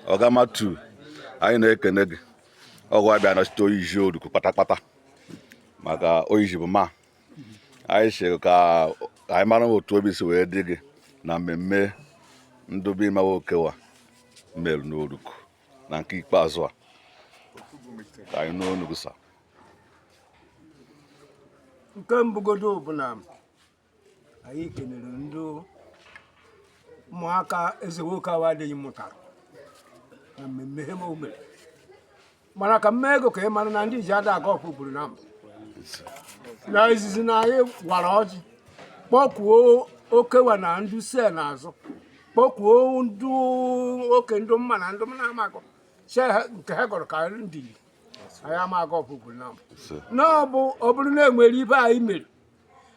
Ọga Matu, anyị na-ekene gị. Ọgwụ abịa nọchite Oyizi Oruku kpatakpata maka Oyizi bụ ma anyị sịrị ka anyị mara otu obi si wee dị gị na mmemme ndobe ịmawa okewa mere n'Oruku na nke ikpeazụ a. Ka anyị nụ onu gị, sir. Nke mbụgodo bụ na anyị kenere ndị ụmụaka eze nwoke ahụ adịghị mụtara na mmemme ha o mere, mana ka mme ego ka ị mara na ndị ji ada aga ọfụ buru na mbụ na izizi na anyị wara ọjị, kpọkwuo okewa na ndị se n'azụ, kpọkwuo ndị oke, ndị mma na ndị na-amagọ se nke ha gọrọ ka ndị anyị ama aga ọfụ buru na mbụ. Na ọ bụ ọ bụrụ na enwere ibe anyị mere,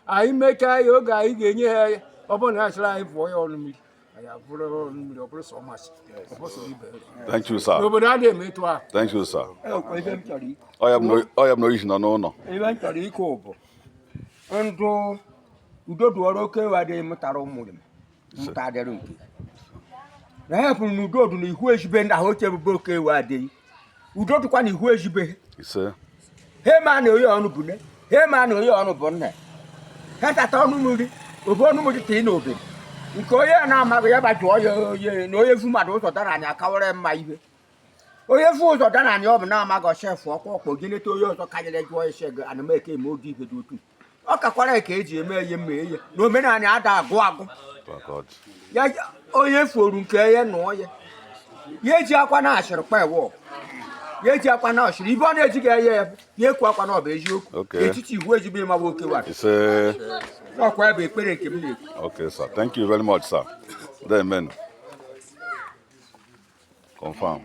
anyị mechaa ya oge anyị ga-enye ha ya. Ọ bụrụ na ya chọrọ anyị vụọ ya ọnụ mmiri, anyị abụrụ ọnụ mmiri. Ọ bụrụ sọ ọmasị, ọ bụrụ sọ ibe. Thank you, sir. N'obodo adịghị eme etu ahụ. Thank you, sir. Enwekwa ibe m chọrọ ikwu. Ọ ya bụ na Oyizi nọ n'ụlọ. Ibe m chọrọ ikwu bụ ndụ udo dụọrọ oke ewu adịghị mụtara ụmụ m mụta adịrị nke na ya pụrụ na udo dị na ihu ejibe ndị ahụ oche bụbe oke ewu adịghị udo dịkwa na ihu ejibe. Ise. He ma na onye ọnụ bụ nne, he ma na onye ọnụ bụ nna, ha tata ọnụ mmiri obu ọnụ mmiri tee n'obere nke onye na-amaghị ya ba jụọ ya. Onye na onye vu mmadụ ụzọ dara anyị akawara mma ihe onye vu ụzọ dara anyị ọ bụ na-amaghị ọsefụ ọkwa ọkpọ jeneta onye ọzọ kanyere jụọ ise gị anụmeke eme oge ihe dị otu ọ kakwara ka eji eme ihe mma eye na omenala ada agụ agụ. God. Ya onye fuoru nke ya nụọ ya, ya eji akwa na ashịrị kpa ewe ọgụ, ya eji akwa na ashịrị ibe ọ na-ejighị eye ya, ya ekwu akwa na ọ bụ eziokwu. Etiti ihu ejibe ịmawa oke wa. Ise. Ọkwa ya bụ ekpere nke m na-ekwu. Okay, sir. Thank you very much, sir. Amen. Confirm.